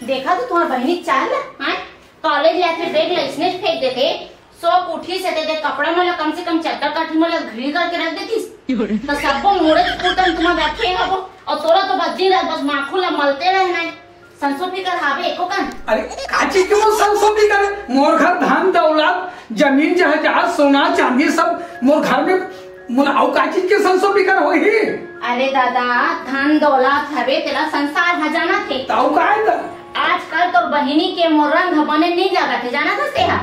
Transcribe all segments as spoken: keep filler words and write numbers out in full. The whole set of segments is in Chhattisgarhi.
देखा तो तुम्हार बहिनी चाल ला, हाँ? कॉलेज जाथे, बैग ला इसने फेंक देथे। सो उठी से दे दे, कपड़ा मन ला कम से कम चद्दर काठी मन ला घड़ी करके रख देतिस। तो सबको मुड़े कुटन तुम्हार रखे हबो, और तोला तो बस दिन रात बस माखुन ला मलते रहना है। संसो फिकर हावे एको कन? अरे, का चीज के मोर संसो फिकर? मोर घर धन दौलत, जमीन जायदाद, सोना चांदी सब मोर घर में, मोला अउ का चीज के संसो फिकर होही? अरे दादा, धन दौलत हवे, तेला संसार ह जानत हे। त अउ का हे त? आजकल तोर बहिनी के मोर रंग ह बने नइ लागत हे, जानत हस तेहा?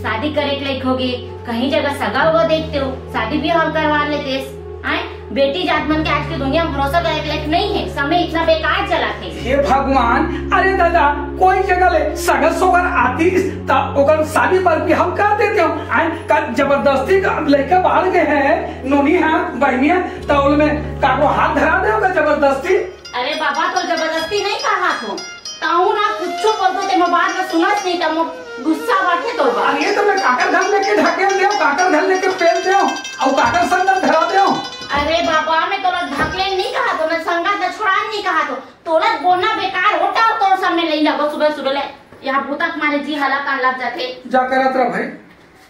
शादी करे के लायक होगे, कहीं जगह सगा उगा देखते हो, शादी बिहाव करवा लेतेस। आय, बेटी जात मन के आज के दुनिया में भरोसा करे के लायक नइ हे, समय इतना बेकार चलत हे। हे भगवान, अरे दादा, कोई जगह ले सगा सोगर आतिस त ओकर शादी बर बिहाव कर देते हो। आय, का जबरदस्ती का लइका बाढ़ गए हैं, नोनी है, बहनी है, त ओल में काको हाथ धरा दे होगा जबरदस्ती। अरे बाबा, तो जबरदस्ती नहीं कहा थो। ताऊ ना कुछो बोलतो ते मोर बात ला सुनस नहीं, त मोर गुस्सा बाटे तोर बात। अरे तो मैं काकर घर लेके ढकेल देव, काकर घर लेके पेल देव, अउ काकर संग धरा देव। अरे बाबा, मैं तोला ढकेल नहीं कहा थो, मैं संगत ला छोड़ान नहीं कहा थो। तोला बोलना बेकार होता हो, तोर सामने नहीं लगो सुबह सुबह ले। यहाँ भूतक मारे जी हला कान लग जाथे। जा करत रह भाई।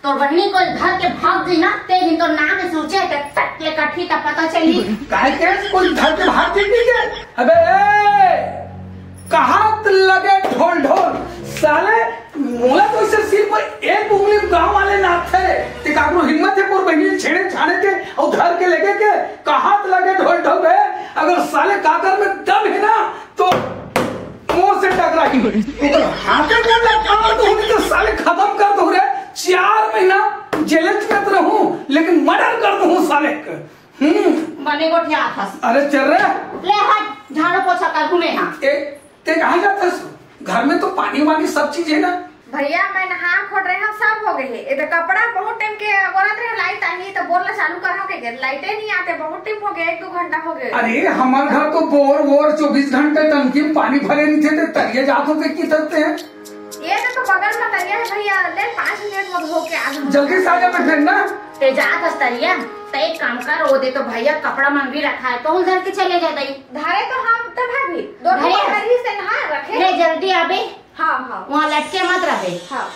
तोर बहिनी कोई धर के भाग गई ना, ते दिन तोर नाम में सोचे के टक ले कटही त पता चली। काय के कोई धर के भाग गई के? अबे ए, कहात लगे ढोल ढोल, साले मोला तो इसे सिर पर एक उंगली गांव वाले नाथे। ते काकरो हिम्मत है मोर बहिनी छेड़े छाड़े के और धर के लेके के? कहात लगे ढोल ढोल बे, अगर साले काकर में दम है ना तो मोर से टकराही। ओकर हाथे गोड़ ला काट दूं, नहीं तो साले खत्म कर दूं रे। चार महीना जेल में रहूं, लेकिन मर्डर कर दूं साले के। हम्म। बने गोठियात हस। अरे चल रे। ले हट, झाड़ू पोछा कर घूमे हाँ। ए, ते कहाँ जात हस? घर में तो पानी वानी सब चीज है ना। भैया, मैं नहा खोट रहे हंव, सब हो गए हे। एदे कपड़ा बहुत टाइम के अगोरत रहे, लाइट आही त बोर ला चालू करहूं के गे, लाइटे नहीं आते, बहुत टाइम हो गया, एक दो घंटा हो गया। अरे, हमार घर तो बोर वोर चौबीस घंटे टंकी में पानी भरे नहीं थे, ते तरिया जात हो के की करते हैं? ये तो, तो बगल में तरिया है भैया, ले पाँच मिनट में धो के आ जाऊं। जल्दी से आ जा, मैं फिर ना। ते जात हस तरिया, त एक काम कर, वो दे तो भैया कपड़ा मन भी रखा है, तो उधर के चले जा दई। धरे तो हम तो भाभी, दो धरे। ठो रही से नहा रखे। ले जल्दी आबे। हाँ, हाँ। वहाँ लटके मत रहे। हाँ।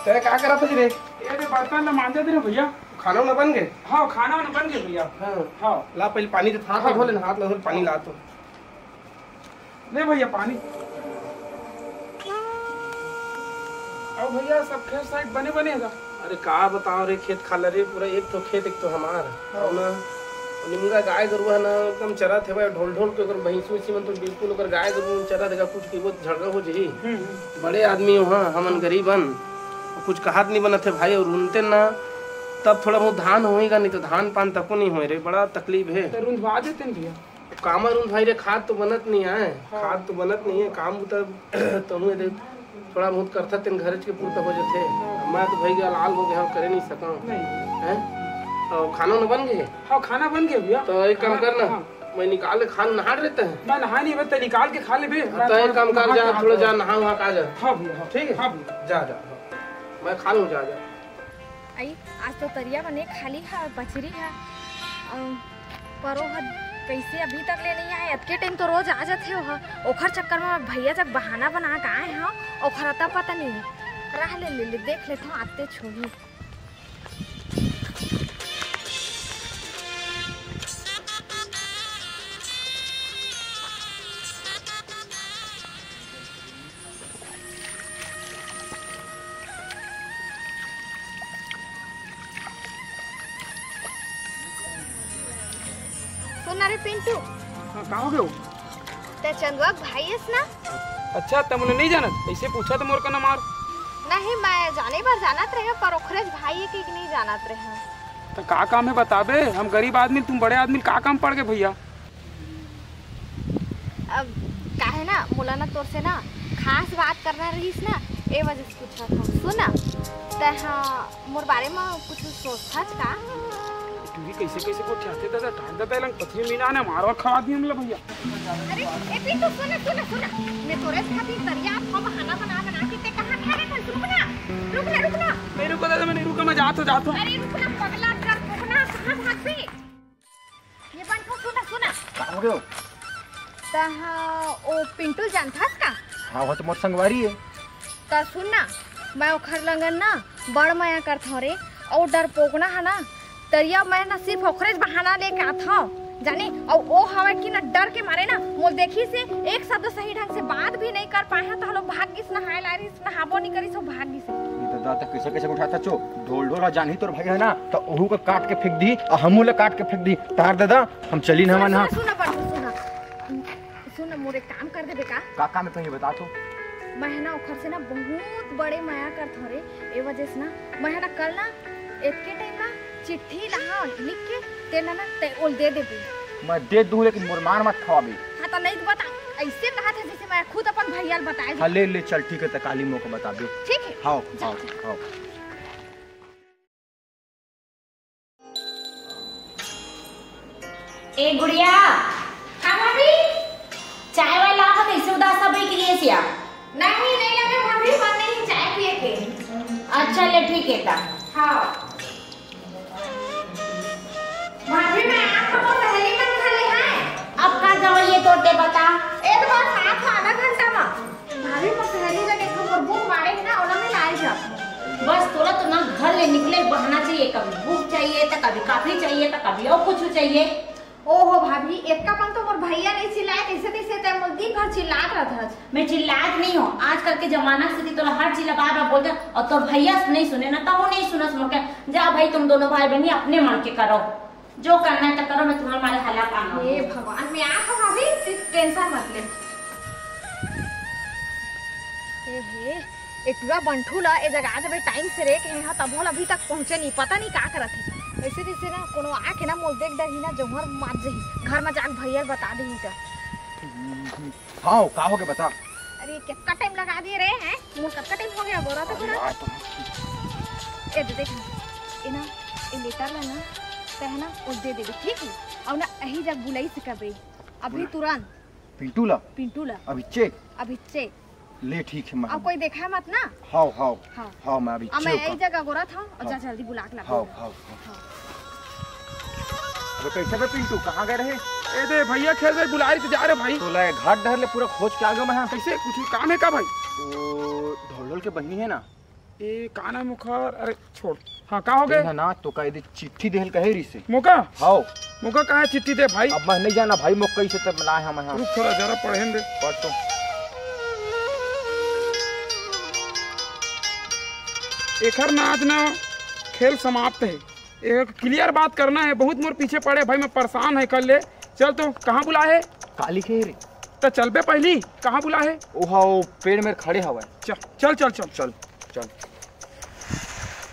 तेरे का करत हस रे? ये रे बर्तन ला मांजत रहे भैया। खाना वाना बन गए? हाँ, खाना वाना बन गए भैया। हाँ। हाँ। ला पहले पानी दे, हाथ ला धो लेना, हाथ ला धो ले, पानी ला तो। ले भैया पानी। अउ भैया, सब खेत साइड बने बने हे गा? अरे का बताओ रे, खेत खाला रे, पूरा एक ठो खेत, एक ठो हमार। हाँ। अउ ना, निमगा गाय गरुवा ना एकदम चरत हे भाई, ढोल ढोल के ओकर भैंसी उसी मन तो बिल्कुल ओकर गाय गरुवा मन चरत हे गा, कुछ कहिबो त झगड़ा हो जही। हम्म, हम्म। बड़े आदमी हो, हाँ, हमन गरीब हन, कुछ कहात नहीं बनत हे भाई, अउ रुनते ना, तब थोड़ा बहुत धान होही गा, नहीं तो धान पान तको नहीं होय रे, बड़ा तकलीफ हे। तो रुंधवा देते न भैया। कामा रुंधवाही रे, खाद तो बनत नहीं आय, हाँ। खाद तो बनत नहीं है, काम बुता तनु दे थोड़ा बहुत करथस तेन घरेच के पूरता हो जथे। हाँ। मैं तो भई गा लाल हो गया हूँ, करे नहीं सका। नहीं। हैं? और खाना वाना बन गए? हाँ, खाना बन गया भैया। तो एक काम खाना, करना, हाँ। मैं निकाल के खाना नहा रहता है। मैं नहा नहीं, बस निकाल के खा ले बे। हाँ, तो एक काम कर, जा, थोड़ा जा, नहा वहा के आ जा। हाँ भैया, हाँ। ठीक है? हाँ भैया। जा, जा, हाँ। मैं खा लूँ, जा, जा। आई, आज तो तरिया बने खाली हा, बछरी हा। अउ परो हा कइसे अभी तक ले नइ आय? अतके टाइम तो रोज आ जाथे ओहा। ओखर चक्कर म भैया जग बहाना बना के आए हव, ओखर अता पता नइ हे। रह ले, ले, ले, देख लेथव, आते छोही। सुन ना रे पिंटू। हाँ, का हो गयो? ते चंदुआ के भाई हस ना? अच्छा, ते मोला नइ जानत? अइसे पूछत मोर कना मार। नहीं, मैं जाने बर जानत रहेंव, पर ओखरेच भाई हे कि नइ जानत रहेंव। त का काम हे बताबे? हम गरीब आदमी, तुम बड़े आदमी, का काम पड़ गए भैया? अब काहे ना, मोला ना तोर से ना खास बात करना रहिस ना, ए वजह से पूछत हंव। सुन ना, तैं हा मोर बारे म कुछ सोचथस का? टूरी कइसे कइसे गोठियाथे दादा, डांट दे तैं ला, पथरी मीना ने मारवा खवा दिही हमला भैया। अरे, ए पिंटू, सुन ना, सुन ना, सुन ना, मैं तोरे खातिर तरिया थों बहाना बना बना के तैं कहाँ खा रहे थे? रुक ना, रुक ना, रुक ना। नहीं रुको दादा, मैं नहीं रुका, मैं जात हूँ, जात हूँ। अरे रुक ना, पगला, रुक ना। हाँ, भाग भी। ये बंठू, सुना, सुना। का हो गयो? तहाँ ओ पिंटू जानथस का? हाँ, वो तो मोर संगवारी है। त सुन ना, मैं ओखर लंगन ना बड़ मया करथौं रे, अउ डरपोकना है ना, तरिया मैं ना सिर्फ ओखरेच बहाना लेके आथौं, जानी, अउ ओ हवय कि ना डर के मारे ना, मोर देखी से एक शब्द सही ढंग से बात भी नहीं कर पाए हैं, तो हम लोग भाग गिस नहाए ला रही नहाबो नहीं करिस, वो भाग गिस। ये तो दादा कैसे कैसे उठाता चो, ढोल ढोल जानही तोर भाई है ना, तो ओहू का काट के फेंक दी और हमू ला काट के फेंक दी। तार दादा, हम चली ना सुन, नहा। सुन, सुन, बंठू, सुन। सुन, मोर एक काम कर देबे का? का काम है, पहले बता तो। मैं है ना ओखर से ना बहुत बड़े मया करथौं रे, ए वजह से ना मैं है ना कल ना एतके टाइम ना चिट्ठी ला, हाँ, लिख के तेला ना ते ओल दे देबे। मैं दे दूँ, लेकिन मोर मार मत खवाबे। हाँ, तो नहीं तो बता, ऐसे कहा था जैसे मैं खुद अपन भैया ल बताए हाँ, दे। ले, ले, चल, ठीक है, त काली मोको बताबे। ठीक है। हाँ, जा, हाँ, जा। हाँ। ए गुड़िया। हाँ भाभी। चाय वाय लावा, कैसे उदास बैठ गई है सिया? नहीं, नहीं लगे भाभी, मन नहीं चाय पिए के। अच्छा ले, ठीक है ता। हाँ। भाभी, मैं आप हमर सहेली मन घर ले आए। अब का जाओ ये तोते बता? ए तो बस आधा घंटा में। भाभी, मोर सहेली जग एक ठो मोर बुक मारे हे ना, ओला मैं लाए जा। बस तोला तो ना घर ले निकले बहाना चाहिए, कभी बुक चाहिए तो कभी कॉफी चाहिए तो कभी और कुछ चाहिए। ओहो भाभी, एतका पन तो मोर भैया नहीं चिल्लाए, कैसे कैसे तै मोर दिन भर चिल्लात रहत हस। मैं चिल्लात नहीं हूँ, आजकल के जमाना से तोला हर चीज ला बार बार बोलते, और तोर भैया से नहीं सुने ना, तो वो नहीं सुनस मोके। जा भाई, तुम दोनों भाई बहनी अपने मन के करो। जो करना है तो करो, मैं तुम्हारे मारे हल्ला पाना हूँ। हे भगवान, मैं आ तो भाभी, तू टेंशन मत ले। ए हे, ए टुरा बंठू ला ए जगह आ जबे टाइम से रे के यहाँ तभो ला अभी तक पहुँचे नहीं, पता नहीं का करत है। ऐसे जैसे ना कोनो आके ना मोल देख डरही ना, जौहर मार जही। घर में जाके भैया बता देही त। हाँ, का हो गया बता। अरे, कितना टाइम लगा दिए रे, हैं? मोर कतका टाइम हो गया, गोरा तो अरे गोरा। यार, तुम ए दे देख ना, ए ना, ए लेटर ला ना, तै है ना, ओ दे देबे, ठीक है? और ना, अही जग बुलाई से कबे, अभी बुला। तुरंत। पिंटू ला? पिंटू ला। अभी चेक? अभी चेक। ले, ठीक है, मैं अब कोई देखा मत ना। हाव, हाव। हाँ। हाव, मैं अभी अब मैं चेक यही कर- जगह गोरा था, और जा हाव। जल्दी बुला के ला। हाव, हाव, हाव। हाँ। अबे, कैसे बे पिंटू, कहाँ गए रहे? ए दे, भैया खेल रहे, बुला रही तो जा रहे भाई। तो ले, घाट डहर ले पूरा खोज के आ गया मैं, हाँ। कैसे, कुछ काम है का भाई? वो ढोल ढोल के बहिनी है ना? ए, का नाम ओखर? अरे, छोड़। हाँ, का हो गए? तेन ह ना, तो का यदि चिट्ठी देहल कहे रहिसे। मोका? हाव। मोका काहे चिट्ठी दे भाई? अब मैं नहीं जाना भाई, मोका कैसे तब मिला है मैं, हाँ। रुक थोड़ा, जरा पढ़ेन दे। पढ़ तो। एखर ना आज ना खेल समाप्त है। एक क्लियर बात करना है, बहुत मोर पीछे पड़े भाई, मैं परेशान है कर ले। चल तो, कहाँ बुला है? काली के रे। तो चलबे पहली, कहाँ बुला है? ओहा, ओ पेड़ में खड़े हवा है। चल, चल, चल, चल। चल, चल।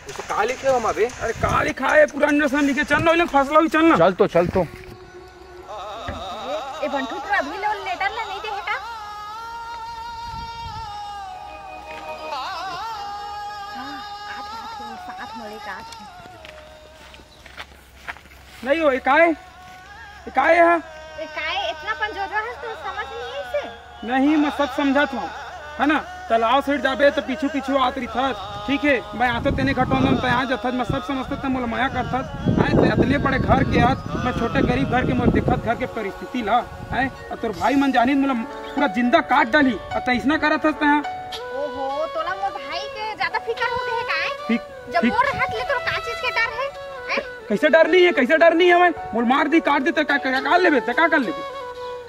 उसे का लिखे हो, माँ बे? अरे, का लिखा है? पूरा अंडर से लिखे। चल ना, ओइलन फैसला हुई, चल ना। चल तो, चल तो। ए, ए, बंठू, तू अभी ले लेटर ला नहीं दे है का? हाँ, आत, आत, साथ मले का आत। नहीं हो, ए काय? ए काय है? ए काय, इतना पंजोजवा है तो समझ नहीं है इसे? नहीं, मैं सब समझत हूँ, है ना? तालाब side जाबे तो पीछू पीछू आत रहिथस, ठीक है? मैं आतो तेने घटों में तैं आ जथस, मैं सब समझत हूँ, मोला मया करथस। आए तो इतने बड़े घर के आज, मैं छोटे गरीब घर के, मोर देखत घर के परिस्थिति ला, आए, और तोर भाई मन जानी मोला पूरा जिंदा काट डाली, और तैसना करत हस तैं। ओहो, तोला मोर भाई के ज्यादा फिकर हो गए है काय? फिक-, जब फिक-, मोर रहत ले तोर का चीज के डर है? हैं? कैसे डर नहीं है, कैसे डर नहीं है भाई? मोर मार दी, काट दी, तो का, का, का कर लेबे, तो का कर लेबे?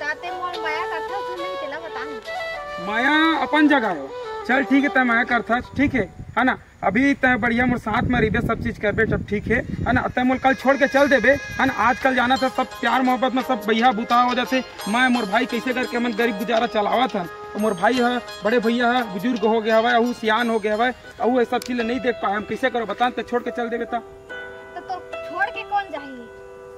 ताते मोर माया करथस, तू नहीं तेला बता। माया अपन जगह है। चल ठीक है, तै माया करथस, ठीक है, है ना? अभी तै बढ़िया मोर साथ में रहिबे, सब चीज करबे, सब ठीक है, है ना? तै मोर कल छोड़ के चल देबे, है ना? आजकल जाना था सब प्यार मोहब्बत में सब बहिया बुता हो जाते। मैं मोर भाई कैसे करके हमन गरीब गुजारा चलावत हन। और मोर भाई है, बड़े भैया है, बुजुर्ग हो गया हवा, अहू सियान हो गया हवा, अहू ये सब चीज नहीं देख पाए, हम कैसे करो बता, तै छोड़ के चल देबे ता। तो तोर छोड़ के कौन जाही?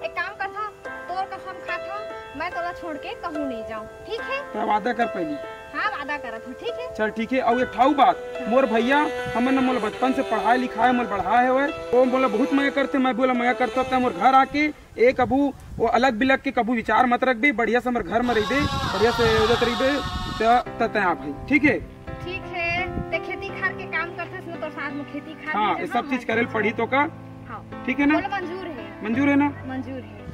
एक काम करथों, तोर कसम खाथों, मैं तोला छोड़ के कहूँ नहीं जाऊँ, ठीक है? तै वादा कर पहली। हाँ, वादा करत हूँ, ठीक है? चल ठीक है। और एक ठाऊ बात, मोर भैया हमन न मोला बचपन से पढ़ाए लिखाए, मोला बढ़ाए हवय, वो मोला बहुत मया करथे, मैं बोला मया करथों, तै मोर घर आके एक अबू वो अलग बिलग के कबू विचार मत रखबे, बढ़िया से हमर घर में रहिबे, बढ़िया से इज्जत रहिबे, त, त तै आ भाई, ठीक है? ठीक है, ते खेती खार के काम करथस न, तोर साथ में खेती खार हाँ, में ये सब जाना चीज करे ल पड़ी तो का? हाँ। ठीक है ना? बोलो मंजूर है। मंजूर है ना? मंजूर है।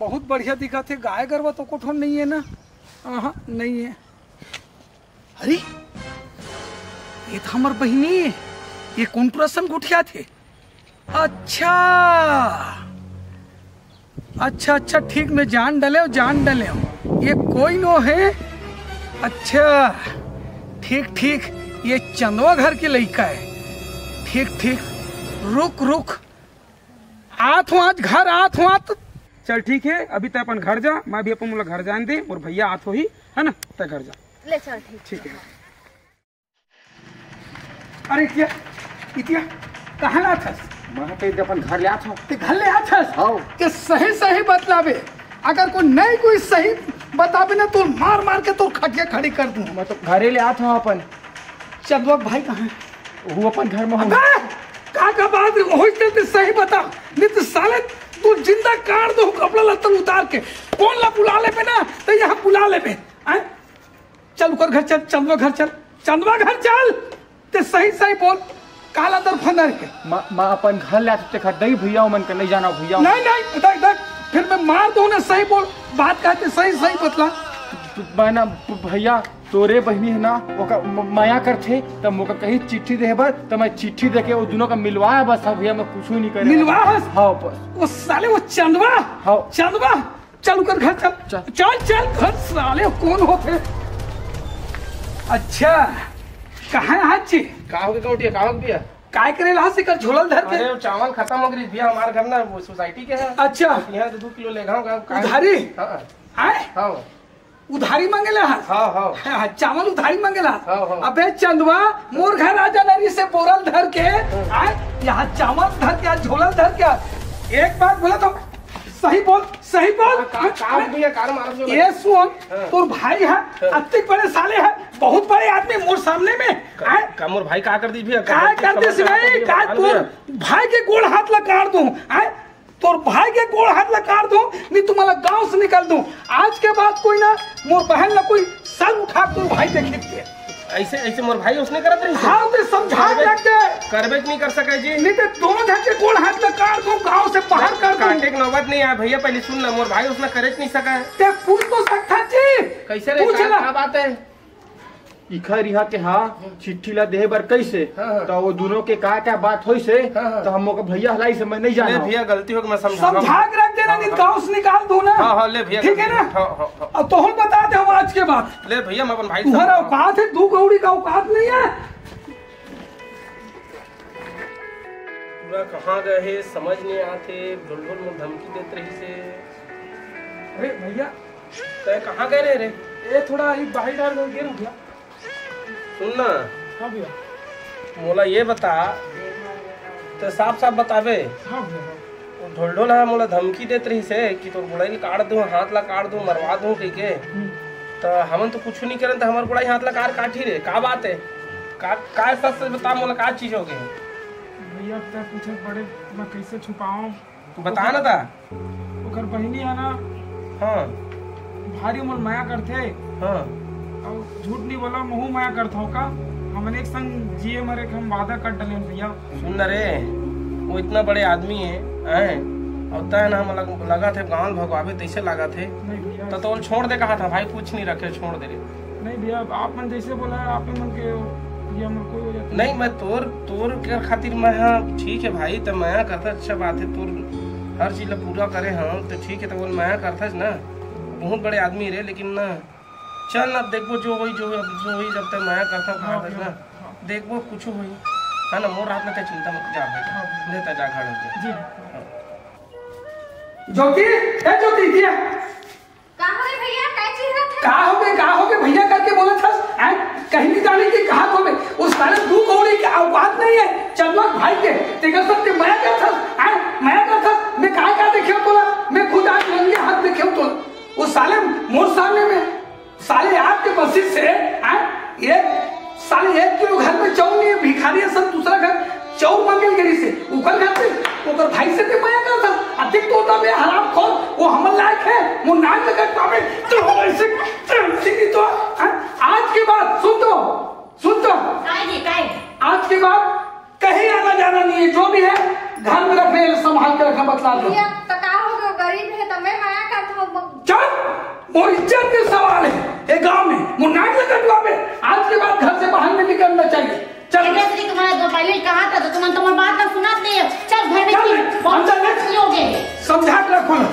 बहुत बढ़िया दिखत हे। गाय गरवा तो कोठो नहीं है ना? हाँ, नहीं है। अरे, ये तो हमर बहिनी है। ये कौन टुरा सन गोठियाथे? अच्छा, अच्छा, अच्छा, ठीक, मैं जान डलेव, जान डलेव। ये कोई नो है? अच्छा, ठीक, ठीक, ये चंदवा घर के लइका है। ठीक, ठीक, रुक, रुक, आत हूँ आज घर, आत हूँ, आत। चल ठीक है, अभी तै अपन घर जा, मैं भी अपन मोला घर जान दे, मोर भैया आत होही, है ना, तै घर जा। ले चल, ठीक। ठीक है। अरे क्या, इतिया, कहाँ लाथस? मैं तो अपन घर ले आत हूँ। ते घर ले आथस? हाँ। ते सही सही बतलाबे, अगर कोई नहीं कोई सही बताबे ना तो मार मार के तोर खटिया खड़ी कर दूँ। मैं तो घरे ले आत हूँ अपन। चंदवा भाई कहाँ है? वो अपन घर में हो। अबे, का का बात है? वही तो ते सही बता, नहीं तो साले तू जिंदा काट दो कपड़ा लत्ता उतार के। कौन ला बुला लेबे ना, तो यहाँ बुला लेबे। आय? चल ओकर घर चल, चंदवा घर चल, चंदवा घर चल। ते सही सही बोल, काला दर फंदर के। माँ, माँ अपन घर ले आते खा दई भैया, मन के नहीं जाना भैया। नहीं, नहीं, देख, देख, फिर मैं मार दूँ ना, सही बोल, बात कहते सही सही बतला। तू, मैं ना भ-, भैया, तोरे बहिनी है ना, ओकर म-, मया करथे, त मोका कही चिट्ठी देहे बर, त मैं चिट्ठी देके वो दोनों का मिलवाया बस, अब भैया मैं कुछ नहीं करे। मिलवा हस? हाँ, बस। वो साले वो चंदवा, हाँ। चंदवा, चल ओकर घर चल। चल। चल, चल घर, साले कौन होथे? अच्छा, कहाँ है आज जी? का हो गया गौटिया, का हो गया? काय करे ला से कर झोलल धर के? अरे, वो चावल खत्म हो गई भैया, हमारे घर ना वो सोसाइटी के है। अच्छा। यहाँ से दो किलो ले गाँव का, का उधारी? हाँ। आए? हाँ। उधारी मांगेला? हाँ, हाँ। हाँ, चावल उधारी मांगेला? हाँ, हाँ। अबे चंदवा, मोर घर आ जाना री से बोरल धर के, आए, यहाँ चावल धर के, झोलल धर के। एक बात बोला तो सही बोल, सही बोल। का, का, का भैया, कार मारत हो? ये सुन, हाँ। तोर भाई है, हाँ। अतिक बड़े साले है, बहुत बड़े आदमी मोर सामने में, का, आए? का मोर भाई का कर दी भैया? का कर दी भाई? का तोर भाई के गोड़ हाथ ला काट दूं, आए? तोर भाई के गोड़ हाथ ला काट दूं, नहीं तुम्हारा गांव से निकल दूं। आज के बाद कोई ना मोर बहन ला कोई सर उठा के तोर भाई देखी के। ऐसे, ऐसे मोर भाई उसने करत रही। हाँ, ते समझा करबे, रख दे। करबे नहीं कर सके जी। नहीं ते दोनों जन के गोड़ हाथ ला काट दूं, गांव से बाहर कर दूं। काटे के नौबत नहीं आया भैया, पहले सुन ला, मोर भाई उसने करे नहीं सका है। ते पूछ तो सकता जी। कैसे रे, पूछ का, ला। का बात है? इखर इहाँ के हा चिट्ठी ला देहे बर कइसे? हाँ, हाँ। त वो दोनों के का का बात होइस हे? हाँ, हाँ। त हम ओकर भैया हलाई से मैं नहीं ले जाना। भैया, गलती हो गई, मैं समझा समझा के रख देना, हाँ, नहीं हाँ। गाँव से निकाल दूँ ना। हाँ, हाँ, ले भैया, ठीक है ना? हाँ, हाँ, हाँ। अब तोहन बता दे हम आज के बाद। ले भैया, मैं अपन भाई से तुम्हारा समझा औकात है, दू कौड़ी का औकात नहीं है। पूरा कहाँ गए हे, समझ नहीं आते, ढोल ढोल में धमकी देत रही से। अरे भैया, तै कहाँ गए रहे रे? ए, थोड़ा ही बाहर डाल दो, गिर गया। सुन ना। हाँ भैया। मोला ये बता, तै साफ साफ बताबे। हाँ भैया, हाँ। वो ढोलढोल हा मोला धमकी देत रहिस हे कि तोर गोड़ई ल काट दूँ, हाथ ला काट दूँ, मरवा दूँ कहिके। हम्म। त हमन तो कुछु नहीं करन, त हमर गोड़ई हाथ ला कार काटही रे, का बात है? का, का सच सच बता मोला, का चीज हो गई? भैया, तै पूछत बड़े, मैं कैसे छुपाऊँ? बता ना ता। ओकर बहिनी है ना, हाँ। भारी मोल मया करथे। हाँ। अउ झूठ नहीं बोला, महू मया करथव का। हमन एक संग जिए मरे के हम वादा कर डलेन भैया। सुन ना रे, वो इतना बड़े आदमी है, हैं? अउ तै ना हम लग-, लगा थे गाँव भगवाबे तैसे लगा थे। नहीं भैया। तो, तो छोड़ दे कहा था भाई, कुछ नहीं रखे, छोड़ दे रे। नहीं भैया, आप मन जैसे बोला है, आप मन के ये हमर कोई वजह नहीं। नहीं, मैं तोर, तोर के खातिर मैं, हाँ, ठीक है भाई, त मया करता, अच्छा बात है, तोर हर चीज ला पूरा करे हम, तो ठीक है, तो वो मया करता ना, बहुत बड़े आदमी रे, लेकिन ना, चल ना, देखबो जो होई, जो होई, जो होई, जब तक मया करता, हाँ, कहा था ना, हाँ। देखबो कुछ होई, है ना, मोर रात में ते चिंता मत, जा भाई, हाँ। लेता जा घर में। जी। हाँ। ज्योति, ए ज्योति, दिया। का हो रे भैया, काय चिल्लात हस? का हो गए, का हो गए भैया करके बोलत हस? हैं? कहीं नहीं जाने की कहा तो मैं, उस साले दू कौड़ी के औकात नहीं है, चंदवा भाई के, तेकर सब के मया करत हस, हैं? मया करत हस, मैं काय का देखे तोला, मैं खुद आज नंगे हाथ देखे तोला, उस साले मोर सामने में, साले आज के बसी से, हैं? एक साले एक किलो घर में चाउर नहीं है, भिखारी असन दूसरा घर चाउर मांगे गिरी से, ओकर घर से, ओकर भाई से ते मया करत हस। अधिक तो होता बे हरामखोर, वो हमर लायक है, वो नाक लगा पावे, तो हम ऐसे, ऐसे नहीं तो, हाँ? आज के बाद, सुन तो, सुन तो। काय जी, काय? आज के बाद कहीं आना जाना नहीं है, जो भी है, घर में रखने, संभाल के रखना, बस। भैया, त का हो गयो? गरीब हे त मैं मया करत हूँ। चुप! मोर इज्जत के सवाल हे। ए गांव में मोर नाक ल कटवाबे। आज के बाद घर से बाहर नहीं निकलना चाहिए। चल। एकरा से तुम्हारा दो पहले कहा था तो तुमन तुम्हार बात ना सुनत नहीं हो। चल घर में चल, चल। अंदर ले। ये हो गए। समझा के रखो ना।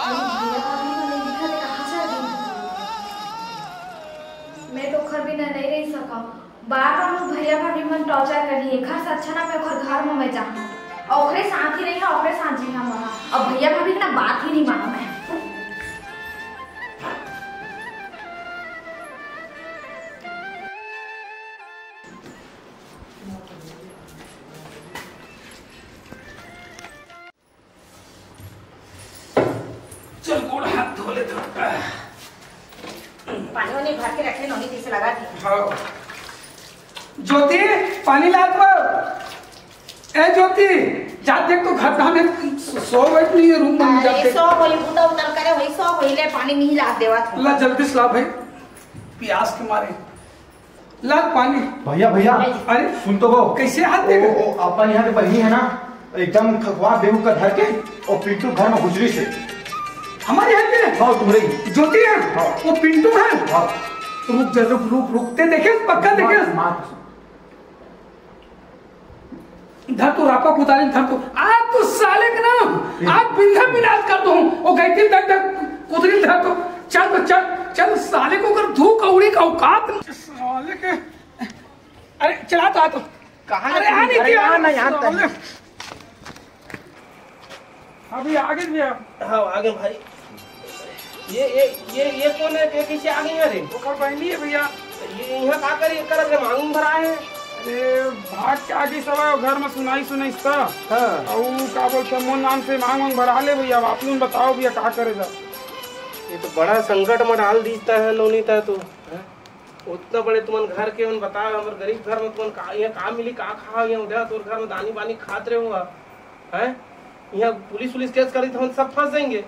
अरे भैया भाभी तो नहीं दिखा थे, कहाँ चल गए? मैं तो ओखर बिना नहीं रह सका। बार बार वो भैया भाभी मन टॉर्चर करही, एखर से अच्छा ना मैं ओखर घर में मैं जाऊँ और ओकरे साथ ही रही, ओकरे साथ जी हम रहा। अब भैया भाभी के ना बात ही नहीं माना मैं। चल, गोड़ हाथ धो ले तो। पानी वानी भर के रखे, नोनी, जैसे लगा थी। हाँ। ज्योति, पानी ला तो। ए ज्योति, जा देख तो घर धाम है, सो बैठ नहीं है, रूम में जा अरे, देख। सो होई, उतर उतर करे, वही सो होई, ले पानी नहीं ला देवा था। ला जल्दी से ला भाई, प्यास के मारे। ला पानी। भैया, भैया। अरे? सुन तो वो। कैसे हाथ देगा? ओ, ओ, अपन यहाँ के बहिनी है ना, एकदम खखवा बेहू का धर के, और पिंटू घर में हुजरी से। हमारे यहाँ के? हाँ, तुम्हारे ही। ज्योति है? हाँ। वो पिंटू है? हाँ। रुक जा, रुक, रुक, रुक। ते देखे? पक्का देखे? मार, मार। धर तो रापा कुदारी धर तो। आज तो साले के ना, आज बिंधा विनाश कर दूं। वो गैती तक तक कुदरी धर तो। चल तो चल, चल साले को कर धू कौड़ी का औकात न-, साले के। अरे चला तो, आ तो। कहाँ अरे आ नहीं अरे किया, आ ना यहाँ तक। साले। अभी आगे भी आप। हाँ, आगे भाई। ये, ये, ये, ये कौन है? ये कैसे आ गई है रे? ओकर बहनी है भैया। ये यहाँ का करी? एकर के मांग भरा है। अरे, भाग के आगे सब आयो, घर में सुनाई सुनाई सा। हाँ। और का बोलते हैं, मोर नाम से मांग वांग भरा ले भैया। अब आप लोग बताओ भैया, का करे जा? ये तो बड़ा संकट में डाल दीता है नोनी ता तो। हैं? उतना बड़े तुमन घर के मन बताओ, हमर गरीब घर में तुमन का, यहाँ का मिली, का खा, यहाँ उधर तोर घर में दानी बानी खात रहे हुआ। हैं? यहाँ पुलिस, पुलिस केस करी तो हम सब फंस जाएंगे।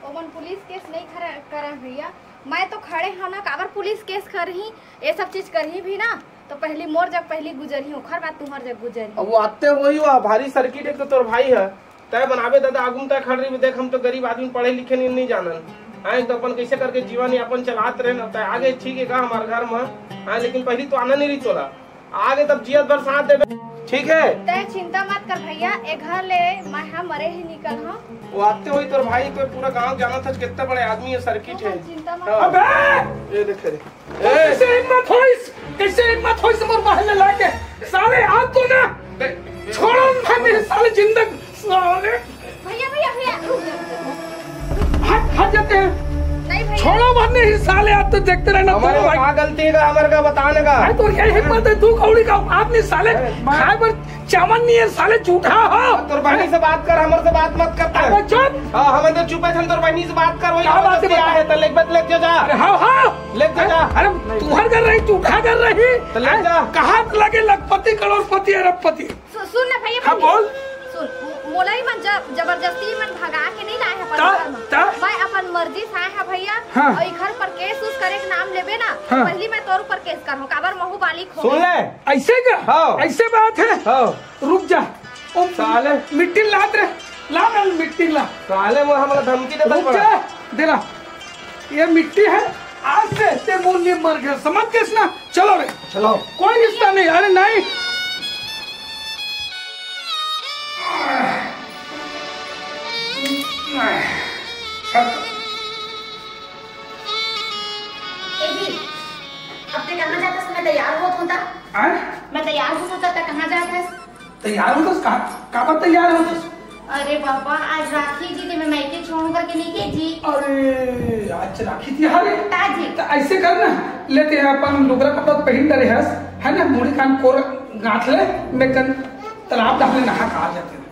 ओमन पुलिस केस नहीं खरा-, करा भैया, मैं तो खड़े हूँ ना, काबर पुलिस केस करही, ये सब चीज करही भी ना, तो पहली मोर जग पहली गुजरही, ओखर बाद तुम्हार जग गुजरही। अब वो आते वही हुआ, भारी सर्किट एक तो तोर भाई है, तय बनाबे दादा, आगू में तय खड़ रही, देख हम तो गरीब आदमी, पढ़े लिखे नहीं, नहीं जानन, हैं, तो अपन कैसे करके जीवन यापन चलात रहे ना, तय आगे ठीक है का हमारे घर में, हैं, लेकिन पहली तो आना नहीं रही तोला। आगे तब जियत भर साथ देबे। ठीक है? तय चिंता मत कर भैया, ए घर ले मैं हम मरे ही निकल हम। वो आते हुई तोर भाई, तोर पूरा गांव जानत है कितना बड़े आदमी है, सर्किट है। चिंता मत हाँ। अबे! ये देख रे। ए! कैसे हिम्मत होइस? कैसे हिम्मत होइस मोर महल में लाके? साले आज तो ना छोड़ो ना, मेरे साले जिंदग साले। भैया, भैया, भैया, रुक जा, रुक जा। हट, हट जाते हैं। नहीं भैया। छोड़ो, हमने ही साले, आप तो देखते रहना, हमारे दोनों भाई। का गलती है, हमारे का बताने का? भाई, तो क्या हिम्मत है, तू कौड़ी का आदमी साले, अरे, मैं खाए पर चावल नहीं है साले, झूठा हो। तोर बहनी से बात कर, हमारे से बात मत करता है। अबे चुप। हाँ, हम तो चुप है, हम तोर बहनी से बात कर, वही क्या बात है, बता? है, तो लेके, लेके जा, जा। अरे हाँ, हाँ। लेके जा, जा। अरे, तुम्हार कर रही, झूठा कर रही। तो लेके जा। कहाँ लगे लखपति, करोड़पति, अरबपति? सु-, सुन ना भैया, हाँ, भैया। बोल। सुन, मो-, मोला ही मन ज-, जबरदस्ती मन भगा के नहीं लाए हैं अपन ता, घर में। ता? मैं अपन मर्जी से आए हैं भैया। हाँ। और ई घर पर केस उस करे के नाम लेबे ना, हाँ। पहली मैं तोर ऊपर केस करहूँ, काबर महू बालिक हो सुन गई। ले। ऐसे का? हाँ। ऐसे बात है? हाँ। रुक जा। ओ, साले। मिट्टी लात रे। ला ना मिट्टी ला। साले वो हमला धमकी देता रुक बड़ा। जा। दे ला। ये मिट्टी है, आज से ते मोर लिए मर गया, समझ गए ना? चलो रे, चलो। कोई रिश्ता नहीं, अरे नहीं। ए जी, अब ते कहाँ जात हस? मैं तैयार होत हूँ ता। आय? मैं तैयार होत हूँ ता, ते कहाँ जात हस? तैयार होत हस? का, काबर तैयार होत हस? अरे बाबा, आज राखी जी, ते मैं मायके छोड़ूं करके नहीं के जी। अरे, आज राखी तिहार है? ता जी। तो ऐसे कर ना, लेते हैं अपन लुगरा कपड़ा पहन डरे हस, है ना, मुड़ी कान कोर गांठ ले, मैं कन तालाब डालने नहा के आ जाते हैं।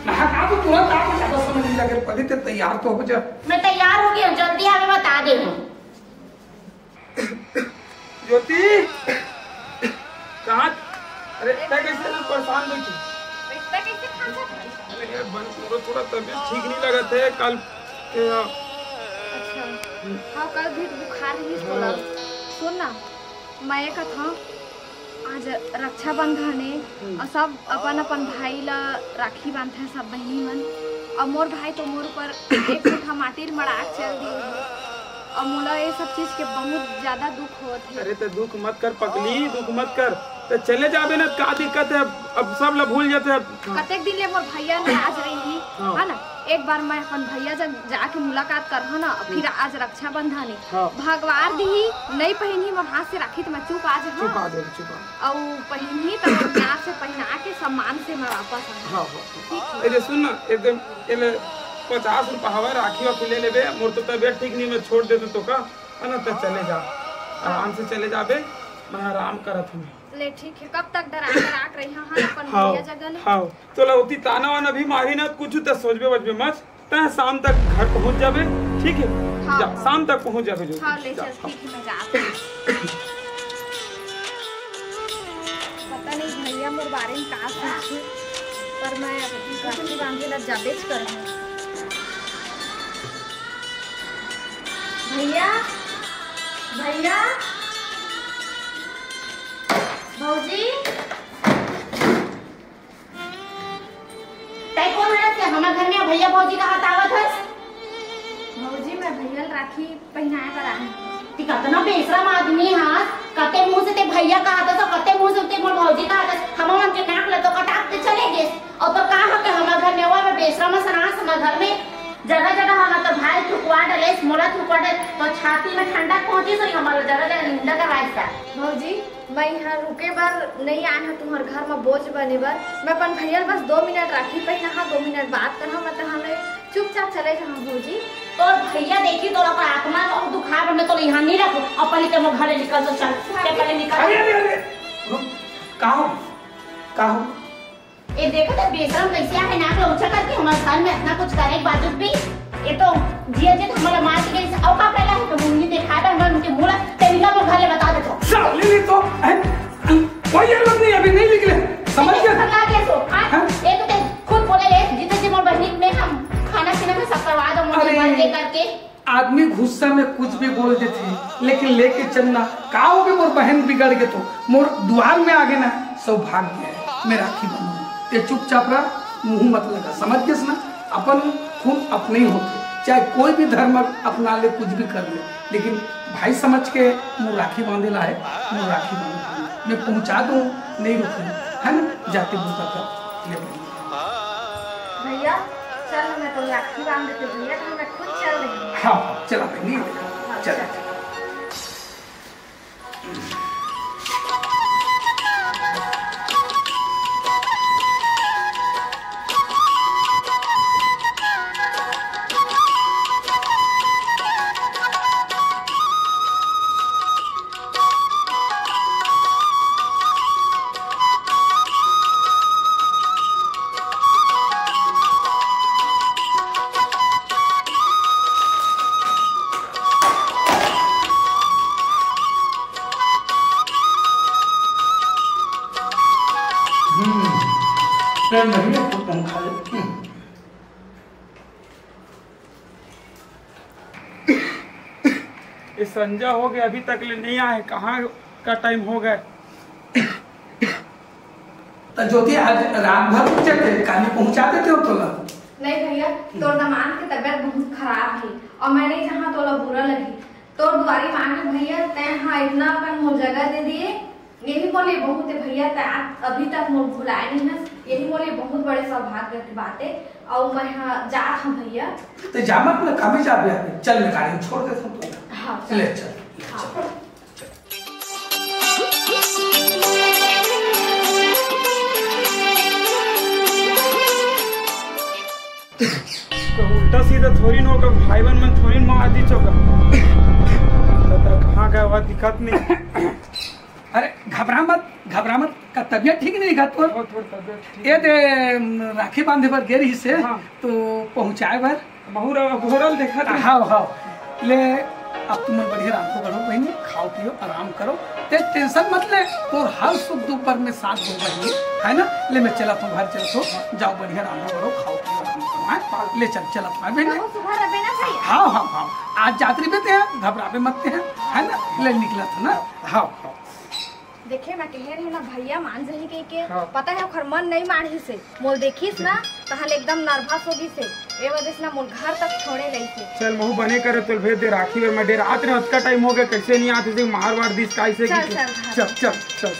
नहा के आ तो तुरंत आ, ज्यादा समय नहीं लगे, पहले ते तैयार तो हो जा। मैं तैयार हो गई हूँ, जल्दी हमें बता दे हूँ। ज्योति, कहाँ? अरे, तै कैसे इतना परेशान बैठी? इतना कैसे खांसत है? अरे यार, बन, थोड़ा, थोड़ा तबीयत ठीक नहीं लगत है, कल के, अच्छा। हाँ, कल भी बुखार रहिस तोला। सुन ना, मैं ये कथंव, आज रक्षाबंधन हे, हम्म। अउ सब अपन अपन भाई ला राखी बांधथे, सब बहिनी मन। अउ मोर भाई तो मोर ऊपर एक मुठा माटी ल मड़ा के चल दिए हे। अउ मोला ये सब चीज के बहुत ज्यादा दुख होत हे। अरे, त दुख मत कर पगली, दुख मत कर। त चले जाबे ना, का दिक्कत हे? अब, अब सब ला भूल जाते अब। हाँ। कतेक दिन ले मोर भैया नाराज रही, हाँ। है ना? एक बार मैं अपन भैया जग जाके मुलाकात करहूँ ना, फिर हम्म। आज रक्षाबंधन हे। हाँ। भगवान दिही, नहीं पहिनही मोर हाथ से राखी त मैं चुप आ जाहूँ। चुप आ जाहूँ, चुप आ। अउ पहिनही त मैं प्यार से पहिना के सम्मान से मैं वापस आऊँ। हाँ, हाँ। ठीक हे। ए, सुन ना, एकदम, एले पचास रुपया हवा, राखी वाखी ले लेबे, मोर तो तबियत ठीक नहीं, मैं छोड़ देते तो का, है ना, त चले जा, आराम से चले जाबे, मैं आराम करत हूँ। ले ठीक हे, कब तक डरा डरा के रही हाँ अपन हाँ, भैया जगह ले? हाँ, तोला ओती ताना वाना भी मारी ना, कुछ त सोचबे बचबे मत, तैं शाम तक घर पहुंच जाबे, ठीक हे? हाँ, जा, हाँ। शाम तक पहुंच जाबे जो। हाँ, ले जा, चल, हाँ। ठीक हे, मैं जात हूँ। पता नहीं भैया मोर बारे में का सोचही, पर मैं राखी बांधे ला जाबेच करहूँ। भैया, भैया, भौजी। तै कोन हरस के हमर घर में भैया भौजी कहत आवत हस? भौजी, मैं भैया ल राखी पहिनाए बर आए हूँ। ती कतना बेशरम आदमी हस, कते मुंह से ते भैया कहत हस, कते मुंह से ते मोर भौजी कहत हस। हमर मन के नाक ल तो कटाक के चले गेस। अउ तो का हो के हमर घर में, वो बेशरम सनास हमर घर में जगह जगह हमर तो भाई थुकवा डलेस, मोला थुकवा डलेस, तो छाती में ठंडक पहुंचिस, हमर जगह जगह निंदा करवाइस। भौजी, मैं यहाँ रुके बर नहीं आए हूँ तुम्हार घर में बोझ बने बर। मैं अपन भैया ल बस दो मिनट राखी पहिना हाँ, दो मिनट बात करहा, मैं तहाँ ले चुपचाप चले जाहूँ भौजी। तोर भैया देखी, तोर ओकर आत्मा बहुत दुखा बर, मैं तोला यहाँ नहीं रखूँ। अपन ही ते मोर घर ले निकल तो चल, ते पहले निकल। अरे, अरे, अरे, रुक, का हो? का हो? ए, देखो तो बेशरम कैसे आहे, नाक ला ऊंचा करके हमारे घर में इतना कुछ करे के बावजूद भी। ये तो जिया जी तो हमारा मार के गई, अउ का कहला है तो मुंह नहीं दिखा दे, हमारे उनके मुंह ला, तेरी का मैं घर ले बता देता हूँ। साले ने तो, हैं? कोई ये लोग नहीं, अभी नहीं निकले, समझ गए? पगला गया सो, हाँ? हाँ? ये तो ते खुद बोले ले, जितने जी मोर बहनी में हम खाना पीना में सब करवा दो, मुझे अरे। बंद ये करके। आदमी गुस्सा में कुछ भी बोल देथे, लेकिन लेके चलना का होगे, मोर बहन बिगड़ गे तो मोर दुआर में आगे ना, सौभाग्य है। मैं राखी बंधूं, ते चुपचाप रह, मुंह मत लगा, समझ गेस ना? अपन खून अपने ही होथे, चाहे कोई भी धर्म अपना ले, कुछ भी कर ले, लेकिन भाई समझ के मोर राखी बांधे ला है, मोर राखी बांधूं, मैं पहुंचा दूं, नहीं रुकूं, है ना? जाते बुता कर ले बहन। भैया, चल, मैं तो राखी बांध देती हूँ भैया, तो मैं खुद चल रही हूँ। हाँ, हाँ, चला बहनी, हाँ, चल। चल। हम्म, प्रेम नहीं है, तो कौन खा ले? हम्म। ये संजा हो गया, अभी तक ले नहीं आए, कहाँ का टाइम हो गया? तो ज्योति, आज रात भर रुक जाते, काली पहुंचा देते हो तोला। नहीं भैया, तोर दामाद के तबीयत बहुत खराब है और मैं नहीं जहाँ तोला बुरा लगी। तोर दुआरी मांगे भैया, तै हाँ इतना अपन मोर जगह दे दिए, यही मोर लिए बहुत है भैया, तै आज अभी तक मोर भुलाए नहीं है, यही मोर लिए बहुत बड़े सौभाग्य की बात है। और मैं हाँ जात हूँ भैया। तो जा मत ना, कभी जा भैया, चल मैं गाड़ी में छोड़ देता हूँ तो। हाँ, चल। ले चल, ले चल। हाँ। तो उल्टा सीधा थोड़ी न होगा, भाई बहन मन थोड़ी न मार दी चोका। तो, तो कहाँ गया हुआ दिक्कत नहीं। अरे घबरा मत, घबरा मत, का तबीयत ठीक नहीं का तोर? बहुत थोड़ी तबीयत ठीक ये दे, राखी बांधे बर गे रही से, हाँ। तो पहुँचाए बर महुरा घोरल देखत रहे। हाव, हाव। ले, अब तुम बढ़िया रांधो करो बहनी, खाओ पियो, आराम करो। ते टेंशन मत ले, तोर हर सुख दुख पर मैं साथ दूंगा ही, है ना? ले, मैं चला हूँ, घर चला हूँ, जाओ बढ़िया रांधो करो, खाओ पियो, आराम करो। हाँ, ले चल, चल अपना बेटा। बहुत सुघर रहे ना भैया। हाँ, हाँ, हाँ। आज जात रहिबे ते, घबराबे मत ते, है ना? ले निकलत हँव ना। हाँ, हाँ। देखे, मैं कहे रहे ना भैया मान जही कह के, हाँ। पता है ओकर मन नहीं मानिस हे। मोला देखिस ना, तहाँ ले एकदम nervous हो गिस हे। ए वजह से ना मोला घर तक छोड़े गइस हे। चल महूँ बने करे तोला भेज देंव राखी बर, मैं डेरात रहेंव, अतका time हो गे, कइसे नहीं आत हे, मार वार दिस, कइसे चल, की चल, घर। चल, चल, चल।